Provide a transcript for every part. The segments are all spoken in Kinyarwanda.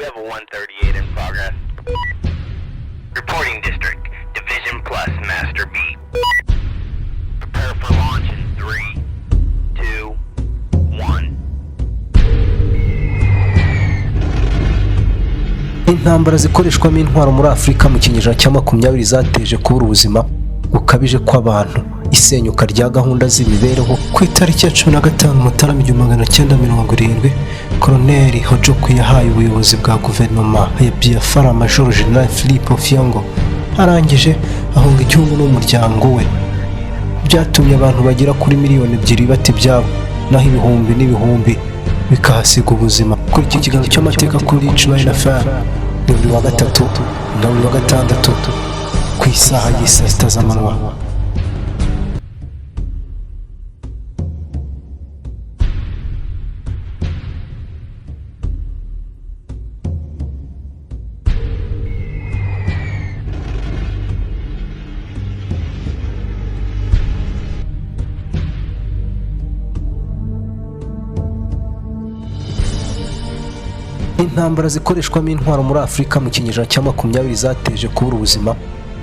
We have a 138 in progress. Reporting district, Division Plus, Master B. Prepare for launch in 3, 2, 1. Intambara zikoreshwamo intwaro muri Afurika mu kinyejana cya 20 zateje kubura ubuzima gukabije kw'abantu, isenyuka rya gahunda z'imibereho. Ku itariki ya 15 Mutarama 1970, Koloneli Ojukwu yahaye ubuyobozi bwa guverinoma ya Biafra Major General Philip Offiong, arangije ahunga igihugu n'umuryango we. Byatumye abantu bagera kuri miliyoni 2 bata ibyabo, naho ibihumbi n'ibihumbi bikahasiga ubuzima. Kuri iki kiganiro cy'amateka kuri Rich FM ni buri wa gatatu na buri wa gatandatu ku isaha y'i 6 z'amanywa. Intambara zikoreshwamo intwaro muri Afurika mu kinyejana cya 20 zateje kubura ubuzima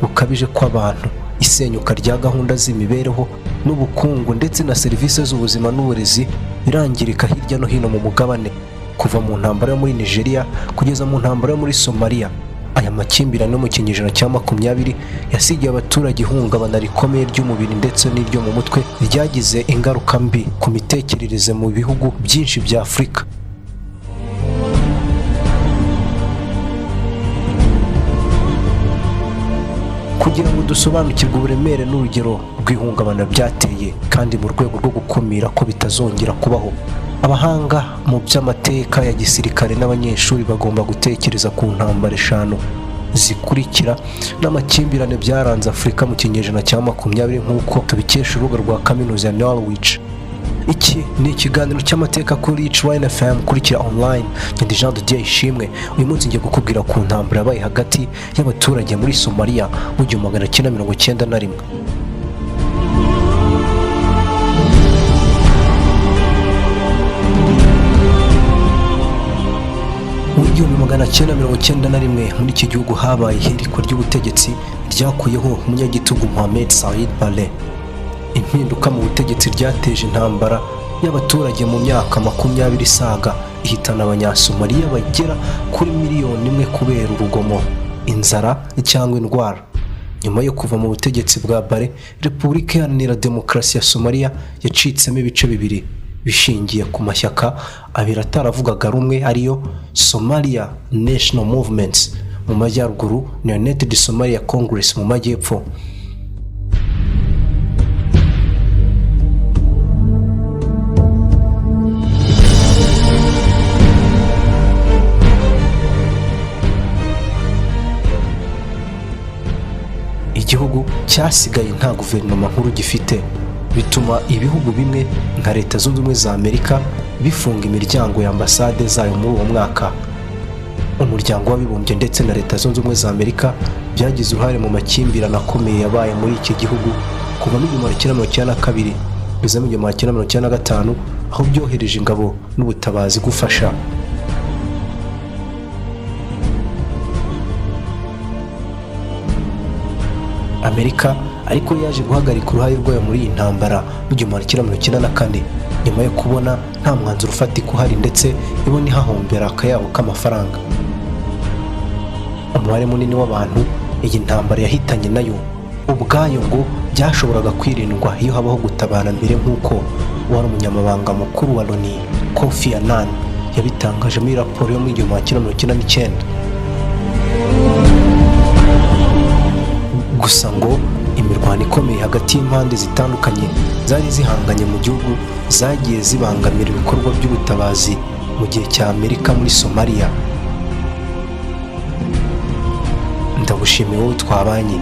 bukabije kw'abantu, isenyuka rya gahunda z'imibereho n'ubukungu, ndetse na serivisi z'ubuzima n'uburezi birangirika hirya no hino mu mugabane, kuva mu ntambara yo muri Nigeria kugeza mu ntambara yo muri Somalia. Aya makimbirane yo mu kinyejana cya 20 yasigiye abaturage ihungabana rikomeye ry'umubiri ndetse n'iryo mu mutwe, ryagize ingaruka mbi ku mitekerereze mu bihugu byinshi bya Afurika. Kugira ngo dusobanukirwe uburemere n'urugero rw'ihungabana byateye, kandi mu rwego rwo gukumira ko bitazongera kubaho, abahanga mu by'amateka ya gisirikare n'abanyeshuri bagomba gutekereza ku ntambara eshanu zikurikira n'amakimbirane byaranze Afurika mu kinyejana cya 20, nk'uko tubikesha urubuga rwa kaminuza ya Norwich. Iki ni ikiganiro cy'amateka kuri Rich FM, kurikira online. Ndi Jean de Dieu Ishimwe. Uyu munsi ngiye kukubwira ku ntambara yabaye hagati y'abaturage muri Somalia mu 1991. Mu 1991, muri iki gihugu habaye ihirikwa ry'ubutegetsi ryakuyeho umunyagitugu Mohamed Siad Barre. Impinduka mu butegetsi ryateje intambara y'abaturage mu myaka 20 isaga, ihitana Abanyasomaliya bagera kuri miliyoni 1 kubera urugomo, inzara cyangwa indwara. Nyuma yo kuva mu butegetsi bwa Barre, Repubulika Iharanira Demokarasi ya Somaliya yacitsemo ibice bibiri bishingiye ku mashyaka abiri ataravugaga rumwe, ariyo Somalia National Movement mu majyaruguru na United Somalia Congress mu majyepfo. Igihugu cyasigaye nta guverinoma nkuru gifite, bituma ibihugu bimwe nka Leta Zunze Ubumwe za Amerika bifunga imiryango ya ambasade zayo muri uwo mwaka. Umuryango w'Abibumbye ndetse na Leta Zunze Ubumwe za Amerika byagize uruhare mu makimbirane akomeye yabaye muri iki gihugu kuva mu 1992 kugeza mu 1995, aho byohereje ingabo n'ubutabazi gufasha. Amerika ariko yaje guhagarika uruhare rwayo muri iyi ntambara mu 1994, nyuma yo kubona nta mwanzuro ufatika uhari, ndetse ibona ihahombera akayabo k'amafaranga. Umubare munini w'abantu iyi ntambara yahitanye nayo ubwayo ngo byashoboraga kwirindwa iyo habaho gutabara mbere, nk'uko wari umunyamabanga mukuru wa Loni, Kofi Annan, yabitangaje muri raporo yo mu 1999. Gusa ngo imirwano ikomeye hagati y'impande zitandukanye zari zihanganye mu gihugu zagiye zibangamira ibikorwa by'ubutabazi mu gihe cya Amerika muri Somalia. Ndagushimiye wowe twabanye.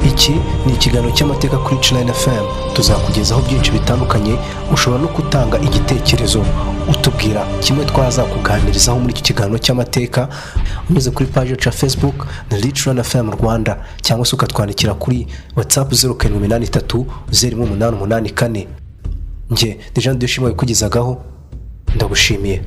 Iki ni ikiganiro cy'amateka kuri China FM. Tuzakugezaho byinshi bitandukanye. Ushobora no gutanga igitekerezo utubwira kimwe twazakuganirizaho muri iki kiganiro cy'amateka, unyuze kuri page yacu ya Facebook ni Rich FM Rwanda, cyangwa se ukatwandikira kuri WhatsApp 0783 01884. Njye ni Jean de Shimwe wikugezagaho, ndagushimiye.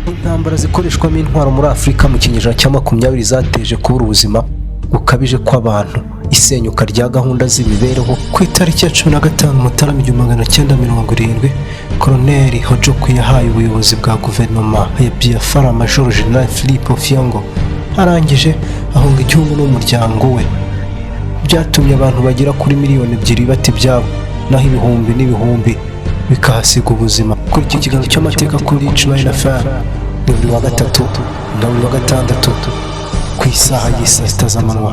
Intambara zikoreshwamo intwaro muri Afurika mu kinyejana cya 20 zateje kubura ubuzima gukabije kw'abantu, isenyuka rya gahunda z'imibereho. Ku itariki ya 15 Mutarama 1970, Koloneli Ojukwu yahaye ubuyobozi bwa guverinoma ya Biafra Major General Philip Effiong, arangije ahunga igihugu n'umuryango we. Byatumye abantu bagera kuri miliyoni 2 bata ibyabo, naho ibihumbi n'ibihumbi bikahasiga ubuzima. Kuri iki kiganiro cy'amateka kuri Line FM ni buri wa gatatu na buri wa gatandatu ku isaha y'i saa 6 z'amanywa.